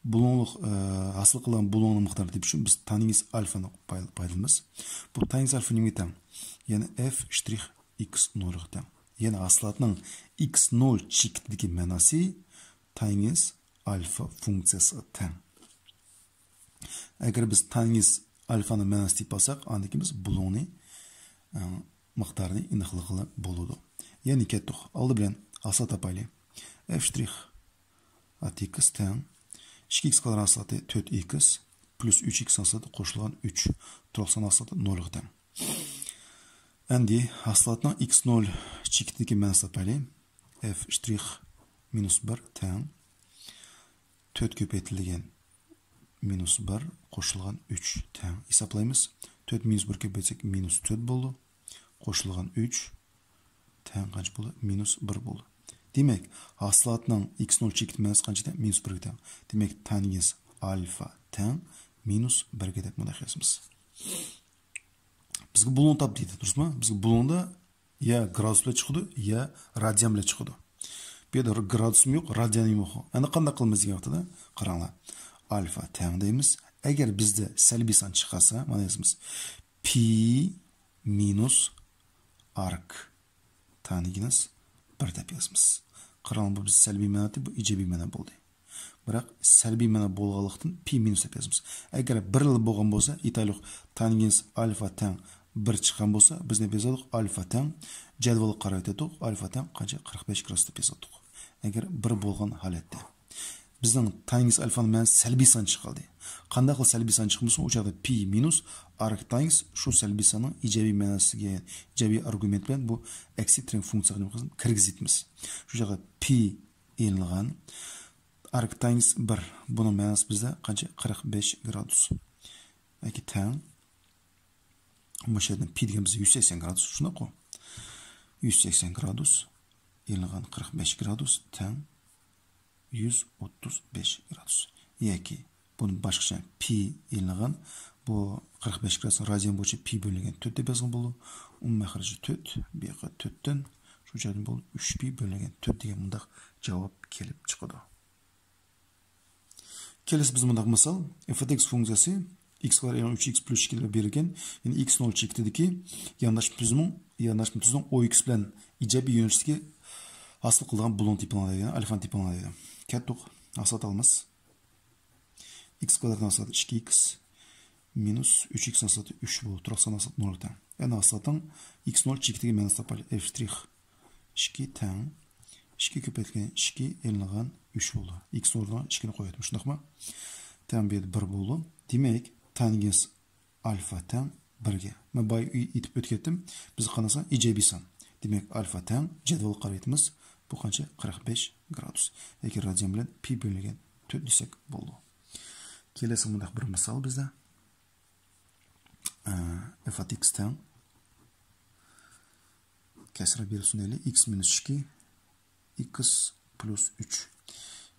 بۇلۇڭلۇق، ئە، ھاسىل قىلغان بۇلۇڭنىڭ مىقدارىنى تېپىش ئۈچۈن بىز تانگېنس ئالفانى پاي-، پايدىلىنىمىز. بۇ تانگېنس ئالفا نېمىگە تەڭ؟ يەنى ئېف شترىخ ئىكس نولغا تەڭ. يەنى ھاسىلاتنىڭ ئىكس نول چېكىتىدىكى مەناسى تانگېنس ئالفا فۇنكسىيەسىگە تەڭ. ئەگەر بىز تانگېنس ئالفانىڭ مەناسىنى تېپىپ ئالساق، ئاندىن كېيىن بىز بۇلۇڭنى، ئە، مىقدارىنى ئېنىقلىغىلى بولىدۇ. يەنى كەتتۇق. ئالدى بىلەن ھاسىلات تاپايلى. ئېف شترىخ ئات ئىكس تەڭ ئىككى ئىكس كۋادرات ھاسىلاتى تۆت ئىكس پلۇس ئۈچ ئىكس ھاسىلاتى قوشۇلغان ئۈچ. تۇراقسان ھاسىلاتى نولغا تەڭ. ئەمدى ھاسىلاتنىڭ ئىكس نول چېكىتىدىكى مەناسىنى تاپايلى. ئېف شترىخ مىنۇس بىر تەڭ تۆت كۆپەيتىلگەن مىنۇس بىر قوشۇلغان ئۈچ تەڭ. ھېسابلايمىز. تۆت مىنۇس بىر كۆپەيتسەك، مىنۇس تۆت بولىدۇ. قوشۇلغان ئۈچ تەڭ قانچە بولىدۇ؟ مىنۇس بىر بولىدۇ. دېمەك، ھاسىلاتنىڭ ئىكس نول چېكىت مەنىسى قانچە تەڭ؟ مىنۇس بىرگە تەڭ. دېمەك، تانگېنس ئالفا تەڭ مىنۇس بىرگە دەپ مۇنداق يازىمىز. بىزگە بۇلۇڭ تاپ دېدى، دۇرۇسمۇ؟ بىزگە بۇلۇڭدا يا گرادۇس بىلەن چىقىدۇ، يا رادىيان بىلەن چىقىدۇ. بۇ يەردە گرادۇسمۇ يوق، رادىيانمۇ يوق. ئەمدى قانداق قىلىمىز دېگەن ۋاقتىدا، قاراڭلار. ئالفا تەڭ دەيمىز. ئەگەر بىزدە سەلبىي سان چىقارسا، مانا يازىمىز. پى مىنۇس ئارك تانگېنس بىر دەپ يازىمىز. قاراڭلار، بۇ بىز سەلبىي مەناتى، بۇ ئىجابىي مەنە بولدى. بىراق سەلبىي مەنە بولغانلىقتىن پى مىنۇس دەپ يازىمىز. ئەگەر بىرلا بولغان بولسا، ئېيتايلۇق، تانگېنس ئالفا تەڭ بىر چىققان بولسا، بىز نېمە يازاتتۇق؟ ئالفا تەڭ، جەدۋەلگە قاراۋېتەتتۇق، ئالفا تەڭ قانچە؟ قىرىق بەش گرادۇس دەپ يازاتتۇق. ئەگەر بىر بولغان ھالەتتە. بىزنىڭ تانگېنس ئالفانىڭ مەنىسى سەلبىي سان چىقالدى. قانداقلا سەلبىي سان چىقمىسۇن، ئۇ چاغدا پى مىنۇس ئارك تانگېنس شۇ سەلبىي ساننىڭ ئىجابىي مەنىسىگە، ئىجابىي ئارگۇمېنت بىلەن بۇ ئەكسىي تىرەك فۇنكسىيەگە نېمە قىلىمىز؟ كىرگۈزۈۋېتىمىز. شۇ چاغدا پى ئېلىنغان. ئارك تانگېنس بىر. بۇنىڭ مەنىسى بىزدە قانچە؟ قىرىق بەش گرادۇس. ياكى تەڭ. مۇشۇ يەردىن پى دېگەن بىزدە يۈز سەكسەن گرادۇس، شۇنداققۇ؟ يۈز سەكسەن گرادۇس. ئېلىنغان قىرىق بەش گرادۇس تەڭ يۈز ئوتتۇز بەش گرادۇس. ياكى بۇنى باشقىچە، پى ئېلىنغان بۇ قىرىق بەش گرادۇس رادىيان بويىچە پى بۆلۈنگەن تۆت دەپ يازغان بولىدۇ. ئومۇمىي مەخرىجى تۆت، بۇ ياققا تۆتتىن، شۇ جايدىن بولۇپ ئۈچ پى بۆلۈنگەن تۆت دېگەن مۇنداق جاۋاب كېلىپ چىقىدۇ. كېلىسى بىز مۇنداق مىسال، f x فۇنكسىيەسى x كۋادرات ئۈچ x پلۇس ئىككى دەپ بېرىلگەن، يەنى x نول چېكىتىدىكى يانداشما تۈزنىڭ، يانداشما تۈزنىڭ ئو ئىكس بىلەن ئىجابىي يۆنىلىشتىكى ھاسىل قىلىدىغان بۇلۇڭ تېپىڭلار دەيدۇ، ئەلفانى تېپىڭلار دەيدۇ. كەتتۇق. ھاسىلات ئالىمىز. x كۋادراتنى ھاسىلاتى ئىككى ئىكس مىنۇس ئۈچ ئىكس ھاسىلاتى ئۈچ بولدى. تۇراق سان ھاسىلاتى نولغا تەڭ. يەنى ھاسىلاتنىڭ x نول چېكىتىگە مەنىسى تاپايلى. f شترىخ ئىككى تەڭ ئىككى كۆپەيتىلگەن ئىككى ئېلىنغان ئۈچ بولدى. x ئورنىغا ئىككىنى قويۇۋەتتىم، شۇنداقمۇ؟ تەڭ بۇ يەردە بىر بولدى. دېمەك، تانگېنس ئالفا تەڭ بىرگە. مەن بايا ئېيتىپ ئۆتكەن ئىدىم. بىز قارىساق ئىجابىي سان. دېمەك، ئالفا تەڭ، جەدۋەلگە قارايمىز. بۇ قانچە؟ قىرىق بەش گرادۇس. ياكى رادىيان بىلەن پى بۆلۈنگەن تۆت دېسەك بولىدۇ. كېلەسى مۇنداق بىر مىسال بىزدە. ئە، f x تەڭ كەسرە بېرىلسۇن دەيلى. x مىنۇس ئىككى، x پلۇس ئۈچ.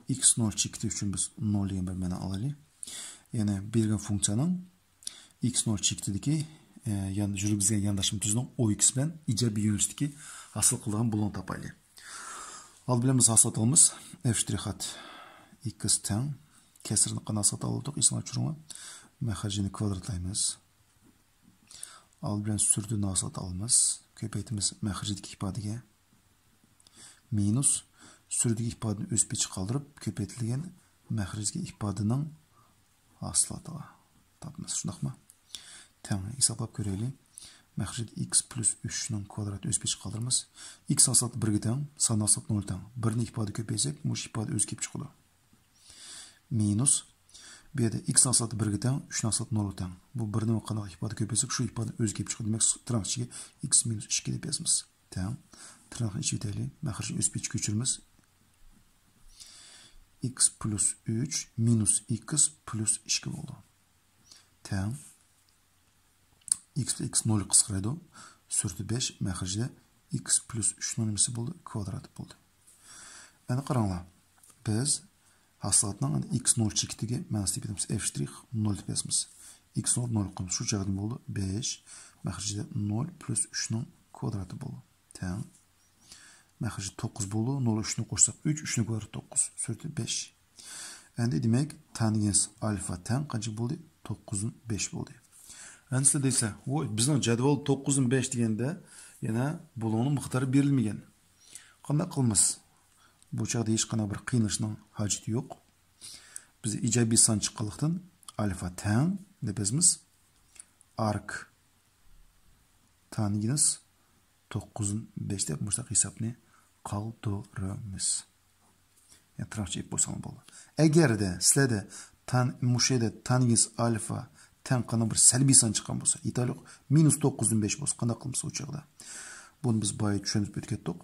x نول چېكىتى ئۈچۈن بىز نول دېگەن بىر مەنە ئالايلى. يەنى بېرىلگەن فۇنكسىيەنىڭ x نول چېكىتىدىكى، ئە، يان-، يۈرگۈزگەن يانداشما تۈزنىڭ ئو ئىكس بىلەن ئىجابىي يۆنىلىشتىكى ھاسىل قىلىدىغان بۇلۇڭنى تاپايلى. ئالدى بىلەن بىز ھاسىلات ئالىمىز. f شترىخات x تەڭ. كەسرىنى قانداق ھاسىلات ئالدۇق؟ ئېسىڭلاردا چۈشۈرۈڭلار. مەخرىجىنى كۋادراتلايمىز. ئالدى بىلەن سۈرىدىن ھاسىلات ئالىمىز. كۆپەيتىمىز مەخرىجدىكى ئىپادىگە. مىنۇس سۈرىدىكى ئىپادىنى ئۆز پېتىچە قالدۇرۇپ، كۆپەيتىلگەن مەخرىجدىكى ئىپادىنىڭ ھاسىلاتىغا تاپىمىز. شۇنداقمۇ؟ تەڭ ھېسابلاپ كۆرەيلى. مەخرىجدە x پلۇس ئۈچنىڭ كۋادراتى ئۆز پېتىچە قالدۇرىمىز. x ھاسىلاتى بىرگە تەڭ، سان ھاسىلاتى نولغا تەڭ. بىرنى ئىپادە كۆپەيتسەك، مۇشۇ ئىپادە ئۆزى كېلىپ چىقىدۇ. مىنۇس، بۇ يەردە x ھاسىلاتى بىرگە تەڭ، ئۈچنىڭ ھاسىلاتى نولغا تەڭ. بۇ بىرنى قانداق ئىپادە كۆپەيتسەك، شۇ ئىپادە ئۆزى كېلىپ چىقىدۇ. دېمەك، تىرناق ئىچىگە x مىنۇس ئىككى دەپ يازىمىز. تەڭ. تىرناقنى ئېچىۋېتەيلى. مەخرىجنى ئۆز پېتىچە كۆچۈرىمىز. x پلۇس ئۈچ مىنۇس x پلۇس ئىككى بولدى. تەڭ. x بىلەن x نولغا قىسقىرايدۇ. سۈرىتى بەش، مەخرىجدە x پلۇس ئۈچنىڭ نېمىسى بولدى؟ كۋادراتى بولدى. ئەنە قاراڭلار. بىز ھاسىلاتنىڭ x نول چېكىتىگە مەنىسى دەپ يېزىمىز. f شترىخ نول دەپ يازىمىز. x نول نول قويىمىز. شۇ چاغدا نېمە بولدى؟ بەش. مەخرىجدە نول پلۇس ئۈچنىڭ كۋادراتى بولدى. تەڭ. مەخرىجى توققۇز بولدى. نول ئۈچنى قوشساق ئۈچ، ئۈچنىڭ كۋادراتى توققۇز. سۈرىتى بەش. ئەمدى دېمەك، تانگېنس ئالفا تەڭ قانچە بولدى؟ توققۇزدىن بەش بولدى. ئەمدى سىلەر دەيسىلەر، ۋوي، بىزنىڭ جەدۋەل توققۇزدىن بەش دېگەندە، يەنە بۇلۇڭنىڭ مىقدارى بېرىلمىگەن. قانداق قىلىمىز؟ بۇ چاغدا ھېچقانداق بىر قىينىلىشنىڭ ھاجىتى يوق. بىز ئىجابىي سان چىققانلىقتىن ئالفا تەڭ دەپ يازىمىز. ئارك تانگېنس توققۇزدىن بەش دەپ مۇشۇنداق ھېسابنى قالدۇرىمىز. يەنى تىرناقچە ئېلىپ قويساڭلار بولدى. ئەگەردە سىلەردە تان-، مۇشۇ يەردە تانگېنس ئالفا تەڭ قانداق بىر سەلبىي سان چىققان بولسا، ئېيتايلۇق، مىنۇس توققۇزدىن بەش بولسا، قانداق قىلىمىز ئۇ چاغدا؟ بۇنى بىز بايا چۈشەندۈرۈپ ئۆتۈپ كەتتۇق.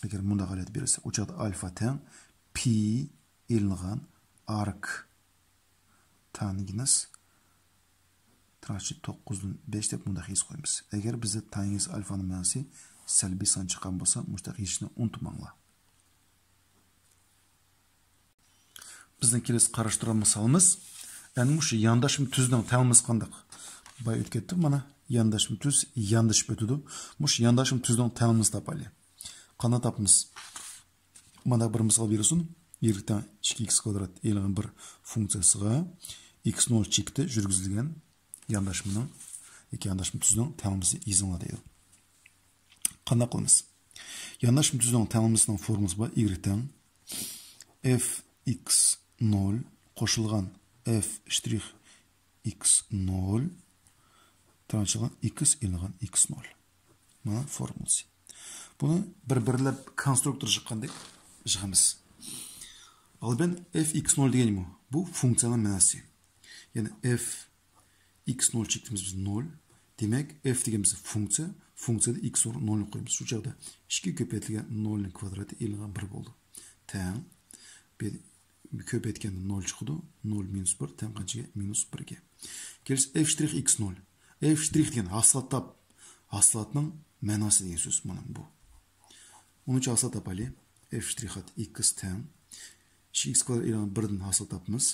ئەگەر مۇنداق ھالەت بېرىلسە، ئۇ چاغدا ئالفا تەڭ پى ئېلىنغان ئارك تانگېنس تىرناقچە توققۇزدىن بەش دەپ مۇنداق يېزىپ قويىمىز. ئەگەر بىزدە تانگېنس ئالفانىڭ مەنىسى سەلبىي سان چىققان بولسا، مۇشۇنداق يېزىشنى ئۇنتۇماڭلار. بىزنىڭ كېلىسى قاراشتۇرغان مىسالىمىز، ئەنە مۇشۇ يانداشما تۈزنىڭ تەڭلىمىسى قانداق؟ بايا ئۆتۈپ كەتتۇق، مانا يانداشما تۈز ياندىشىپ ئۆتىدۇ. مۇشۇ يانداشما تۈزنىڭ تەڭلىمىسىنى تاپايلى. قانداق تاپىمىز؟ مانا بىر مىسال بېرىلسۇن. ئىگرېك تەڭ ئىككى ئىكس كۋادرات ئېلىنغان بىر فۇنكسىيەسىغا ئىكس نول چېكىتى يۈرگۈزۈلگەن يانداشمىنىڭ ياكى يانداشما تۈزنىڭ تەڭلىمىسىنى يېزىڭلار دەيدۇ. قانداق قىلىمىز؟ يانداشما تۈزنىڭ تەڭلىمىسىنىڭ فورمۇلىسى بار. ئىگرېك تەڭ ئېف ئىكس نول قوشۇلغان ئېف شترىخ ئىكس نول تىرناقچە ئىكس ئېلىنغان ئىكس نول. مانا فورمۇلىسى. بۇنى بىر-بىرلەپ كونسترۇكتور يىغقاندەك يىغىمىز. ئالدى بىلەن ئېف ئىكس نول دېگەن نېمە؟ بۇ فۇنكسىيەنىڭ مەنىسى. يەنى ئېف ئىكس نول چېكىتىمىز بىز نول. دېمەك، ئېف دېگەن بىز فۇنكسىيە، فۇنكسىيەدە ئىكس ئورنىغا نولنى قويىمىز. شۇ چاغدا ئىككى كۆپەيتىلگەن نولنىڭ كۋادراتى ئېلىنغان بىر بولدى. تەڭ. بىر كۆپەيتكەندە نول چىقىدۇ. نول مىنۇس بىر تەڭ قانچىگە؟ مىنۇس بىرگە. كېلىسى ئېف شترىخ ئىكس نول. ئېف شترىخ دېگەن ھاسىلات تاپ. ھاسىلاتنىڭ مەناسى دېگەن سۆز مانا بۇ. ئۇنىڭ ئۈچۈن ھاسىلات تاپايلى. ئېف شترىخات ئىكس تەڭ ئىككى ئىكس كۋادرات ئېلىنغان بىردىن ھاسىلات تاپىمىز.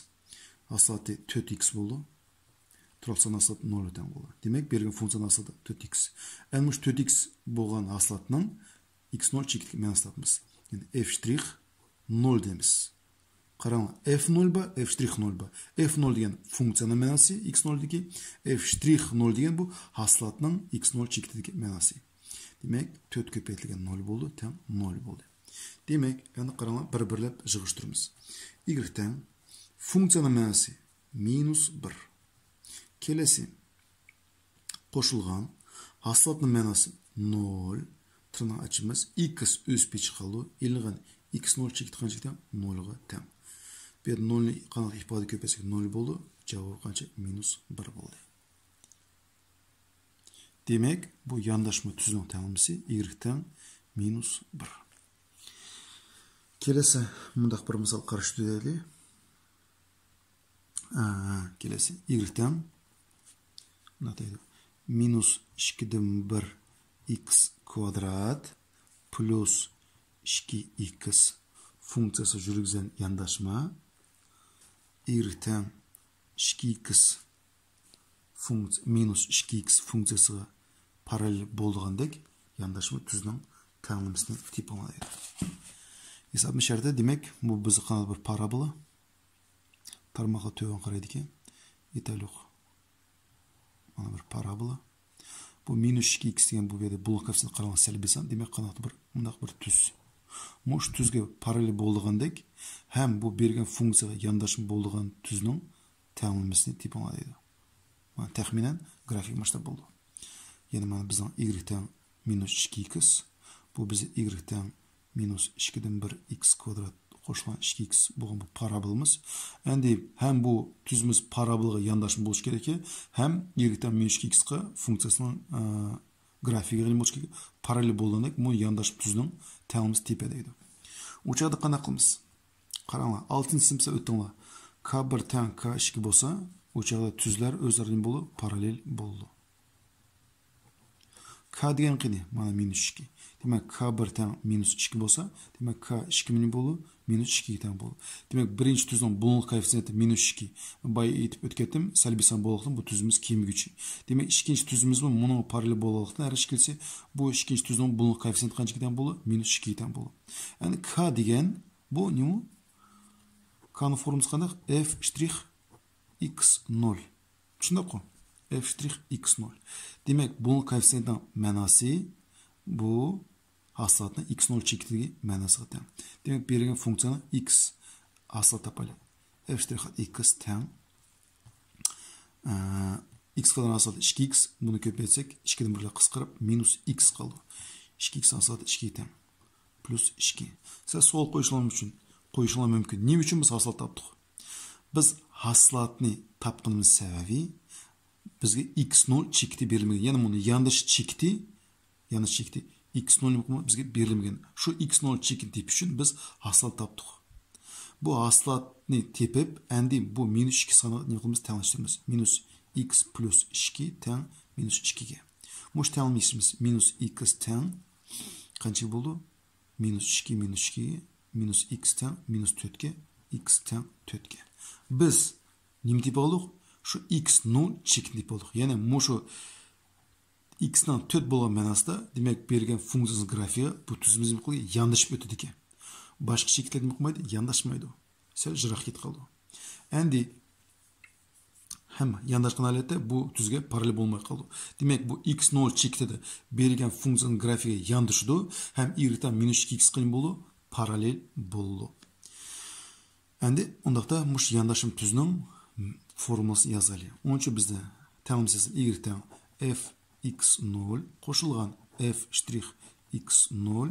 ھاسىلاتى تۆت ئىكس بولدى. تۇراقسان ھاسىلات نولغا تەڭ بولىدۇ. دېمەك، بېرىلگەن فۇنكسىيەنىڭ ھاسىلاتى تۆت ئىكس. ئەنە مۇشۇ تۆت ئىكس بولغان ھاسىلاتنىڭ ئىكس نول چېكىتىدىكى مەنىسىنى تاپىمىز. يەنى ئېف شترىخ نول دەيمىز. قاراڭلار، ئېف نول بار، ئېف شترىخ نول بار. ئېف نول دېگەن فۇنكسىيەنىڭ مەنىسى، ئىكس نول دىكى. ئېف شترىخ نول دېگەن بۇ ھاسىلاتنىڭ ئىكس نول چېكىتىدىكى مەنىسى. دېمەك، تۆت كۆپەيتىلگەن نول بولدى، تەڭ نول بولدى. دېمەك، ئەمدى قاراڭلار، بىر-بىرلەپ يىغىشتۇرىمىز. ئىگرېك تەڭ فۇنكسىيەنىڭ مەنىسى مىنۇس بىر. كېلەسى قوشۇلغان ھاسىلاتنىڭ مەنىسى نول. تىرناق ئاچىمىز، ئىكس ئۆسۈپ چىقىدۇ. ئېلىنغان ئىكس نول چېكىتى قانچىلىك تەڭ؟ نولغا تەڭ. بۇ يەردە نولنى قانداق ئىپادە كۆپەيتسەك نول بولىدۇ. جاۋابى قانچە؟ مىنۇس بىر بولدى. دېمەك، بۇ يانداشما تۈزنىڭ تەڭلىمىسى ئىگرېك تەڭ مىنۇس بىر. كېلەسى مۇنداق بىر مىسال قاراشتۇرۇۋېتەيلى. ئا، كېلەسى ئىگرېك تەڭ، مۇنداق دەيدۇ. مىنۇس ئىككىدىن بىر ئىكس كۋادرات پلۇس ئىككى ئىكس فۇنكسىيەسى يۈرگۈزگەن يانداشما ئىگرېك تەڭ ئىككى ئىكس فۇنكسىيە، مىنۇس ئىككى ئىكس فۇنكسىيەسىغا پاراللېل بولىدىغاندەك يانداشما تۈزنىڭ تەڭلىمىسىنى تېپىڭ دەيدۇ. ھېسابنىڭ شەرتى، دېمەك، بۇ بىزگە قانداق بىر پارابولا؟ تارماققا تۆۋەن قارايدىكەن. ئېيتايلۇق. مانا بىر پارابولا. بۇ مىنۇس ئىككى ئىكس دېگەن بۇ يەردە بۇلۇڭ كوئېففىتسېنت قاراڭلار سەلبىي سان. دېمەك، قانداقتۇر بىر، مۇنداق بىر تۈز. مۇشۇ تۈزگە پاراللېل بولىدىغاندەك ھەم بۇ بېرىلگەن فۇنكسىيەگە يانداشما بولىدىغان تۈزنىڭ تەڭلىمىسىنى تېپىڭلار دەيدۇ. مانا تەخمىنەن گرافىك مۇشۇنداق بولىدۇ. يەنى مانا بىزنىڭ ئىگرېك تەڭ مىنۇس ئىككى ئىكس. بۇ بىزنىڭ ئىگرېك تەڭ مىنۇس ئىككىدىن بىر ئىكس كۋادرات قوشۇلغان ئىككى ئىكس بولغان بۇ پارابولىمىز. ئەمدى ھەم بۇ تۈزىمىز پارابولغا يانداشما بولۇشى كېرەك، ھەم ئىگرېك تەڭ مىنۇس ئىككى ئىكسقا فۇنكسىيەسىنىڭ، ئە، گرافىكىغا نېمە بولۇشى كېرەك؟ پاراللېل بولغاندەك بۇ يانداشما تۈزنىڭ تەڭلىمىسى تېپە دەيدۇ. ئۇ چاغدا قانداق قىلىمىز؟ قاراڭلار، ئالتىنچى سىنىپتا ئۆتتۈڭلار. ك بىر تەڭ ك ئىككى بولسا، ئۇ چاغدا تۈزلەر ئۆزئارا نېمە بولىدۇ؟ پاراللېل بولىدۇ. ك دېگەن قېنى؟ مانا مىنۇس ئىككى. دېمەك، ك بىر تەڭ مىنۇس ئىككى بولسا، دېمەك، ك ئىككى نېمە بولىدۇ؟ مىنۇس ئىككىگە تەڭ بولىدۇ. دېمەك، بىرىنچى تۈزنىڭ بۇلۇڭلۇق كوئېففىتسېنتى مىنۇس ئىككى. بايا ئېيتىپ ئۆتۈپ كەتتىم، سەلبىي سان بولغانلىقتىن بۇ تۈزىمىز كېمىگۈچى. دېمەك، ئىككىنچى تۈزىمىزمۇ مۇنىڭغا پاراللېل بولغانلىقتىن، ھەر ئىككىلىسى بۇ ئىككىنچى تۈزنىڭ بۇلۇڭلۇق كوئېففىتسېنتى قانچىگە تەڭ بولىدۇ؟ مىنۇس ئىككىگە تەڭ بولىدۇ. يەنى ك دېگەن بۇ نېمە؟ كنىڭ فورمىسى قانداق؟ ئېف شترىخ ئىكس نول. شۇنداققۇ؟ ئېف شترىخ ئىكس نول. دېمەك، بۇ كوئېففىتسېنتنىڭ مەناسى بۇ ھاسىلاتنىڭ ئىكس نول چېكىتىدىكى مەناسىغا تەڭ. دېمەك، بېرىلگەن فۇنكسىيەنىڭ ئىكس ھاسىلات تاپايلى. ئېف شترىخ ئىكس تەڭ، ئە، ئىكس قىلغان ھاسىلات ئىككى ئىكس، بۇنى كۆپەيتسەك، ئىككىدىن بىرگە قىسقىرىپ، مىنۇس ئىكس قالىدۇ. ئىككى ئىكس ھاسىلاتى ئىككىگە تەڭ. پلۇس ئىككى. سىلەر سوئال قويۇشۇڭلار مۇمكىن، قويۇشۇڭلار مۇمكىن. نېمە ئۈچۈن بىز ھاسىلات تاپتۇق؟ بىز ھاسىلاتنى تاپقىنىمىز سەۋەبى، بىزگە ئىكس نول چېكىتى بېرىلمىگەن. يەنى بۇنى يانداش چېكىتى، يانداش چېكىتى ئىكس نول بىزگە بېرىلمىگەن. شۇ ئىكس نول چېكىتى تېپىش ئۈچۈن بىز ھاسىلات تاپتۇق. بۇ ھاسىلاتنى تېپىپ، ئەمدى بۇ مىنۇس ئىككى سانىغا نېمە قىلىمىز؟ تەڭلەشتۈرىمىز. مىنۇس ئىكس پلۇس ئىككى تەڭ مىنۇس ئىككىگە. مۇشۇ تەڭلىمە ئىشلىمىز. مىنۇس ئىكس تەڭ قانچە بولدى؟ مىنۇس ئىككى، مىنۇس ئىككى، مىنۇس ئىكس تەڭ مىنۇس تۆتكە، ئىكس تەڭ تۆتكە. بىز نېمە تېپىۋالدۇق؟ شۇ ئىكس نول چېكىتىنى تېپىۋالدۇق. يەنى مۇشۇ ئىكسنىڭ تۆت بولغان مەناسىدا، دېمەك، بېرىلگەن فۇنكسىيىنىڭ گرافىكى بۇ تۈزىمىز نېمە قىلىدۇ؟ ياندىشىپ ئۆتىدىكەن. باشقا چېكىتلەر نېمە قىلمايدۇ؟ يانداشمايدۇ. سەل يىراق كېتىپ قالىدۇ. ئەمدى ھەم يانداشقان ھالەتتە بۇ تۈزگە پاراللېل بولماي قالىدۇ. دېمەك، بۇ ئىكس نول چېكىتىدە بېرىلگەن فۇنكسىيەنىڭ گرافىكى ياندىشىدۇ ھەم ئىگرېك تەڭ مىنۇس ئىككى ئىكس قىلىن بولىدۇ، پاراللېل بولىدۇ. ئەمدى ئۇنداقتا مۇشۇ يانداشما تۈزنىڭ فورمۇلىسىنى يازايلى. ئۇنىڭ ئۈچۈن بىزدە تەڭلىمىسى ئىگرېك تەڭ ئېف ئىكس نول قوشۇلغان ئېف شترىخ ئىكس نول،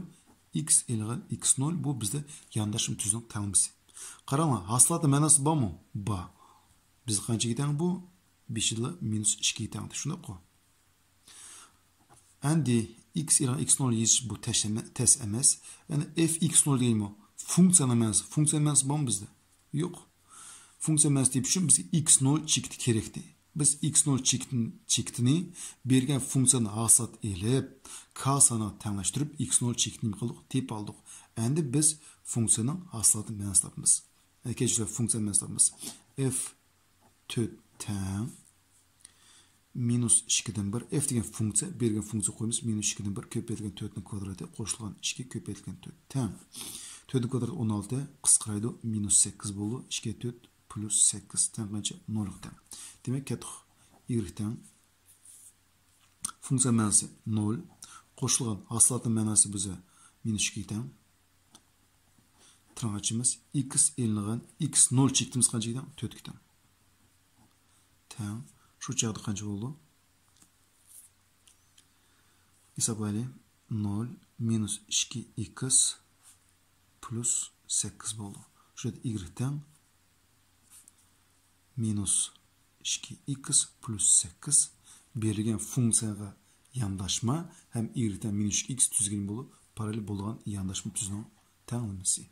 ئىكس ئېلىنغان ئىكس نول، بۇ بىزدە يانداشما تۈزنىڭ تەڭلىمىسى. قاراڭلار، ھاسىلاتنىڭ مەناسى بارمۇ؟ بار. بىز قانچىگە تەڭ بۇ؟ بېشىدىلا مىنۇس ئىككىگە تەڭ. شۇنداققۇ؟ ئەمدى ئىكس ئېلىنغان ئىكس نول يېزىش بۇ تەس ئەمە-، تەس ئەمەس. يەنى ئېف ئىكس نول دېگەنمۇ فۇنكسىيەنىڭ مەنىسى. فۇنكسىيەنىڭ مەنىسى بارمۇ بىزدە؟ يوق. فۇنكسىيەنىڭ مەنىسى تېپىش ئۈچۈن بىزگە ئىكس نول چېكىتى كېرەكتى. بىز ئىكس نول چېكىتىنى، چېكىتىنى بېرىلگەن فۇنكسىيەدىن ھاسىلات ئېلىپ، ك سانىغا تەڭلەشتۈرۈپ، ئىكس نول چېكىتىنى نېمە قىلدۇق؟ تېپىپ ئالدۇق. ئەمدى بىز فۇنكسىيەنىڭ ھاسىلاتى مەنىسىنى تاپىمىز. يەنى كەچۈرسىلەر، فۇنكسىيەنىڭ مەنىسىنى تاپىمىز. ئېف تۆت تەڭ مىنۇس ئىككىدىن بىر، ئېف دېگەن فۇنكسىيە، بېرىلگەن فۇنكسىيە قويىمىز، مىنۇس ئىككىدىن بىر كۆپەيتىلگەن تۆتنىڭ كۋادراتى قوشۇلغان ئىككى كۆپەيتىلگەن تۆت تەڭ. تۆتنىڭ كۋادراتى ئون ئالتە، قىسقىرايدۇ، مىنۇس سەككىز بولىدۇ، ئىككى تۆت پلۇس سەككىز تەڭ قانچە؟ نولغا تەڭ. دېمەك، كەتتۇق. ئىگرېك تەڭ. فۇنكسىيە مەنىسى نول. قوشۇلغان ھاسىلاتنىڭ مەنىسى بىزە مىنۇس ئىككىگە تەڭ. تىرناق ئاچىمىز. ئىكس ئېلىنغان، ئىكس نول چېكىتىمىز قانچىگە تەڭ؟ تۆتكە تەڭ. تەڭ. شۇ چاغدا قانچە بولىدۇ؟ ھېسابلايلى. نول مىنۇس ئىككى ئىكس پلۇس سەككىز بولىدۇ. شۇ يەردە ئىگرېك تەڭ مىنۇس ئىككى ئىكس پلۇس سەككىز بېرىلگەن فۇنكسىيەگە يانداشما ھەم ئىگرېك تەڭ مىنۇس ئىككى ئىكس تۈزگىنى بولۇپ، پاراللېل بولغان يانداشما تۈزنىڭ تەڭلىمىسى.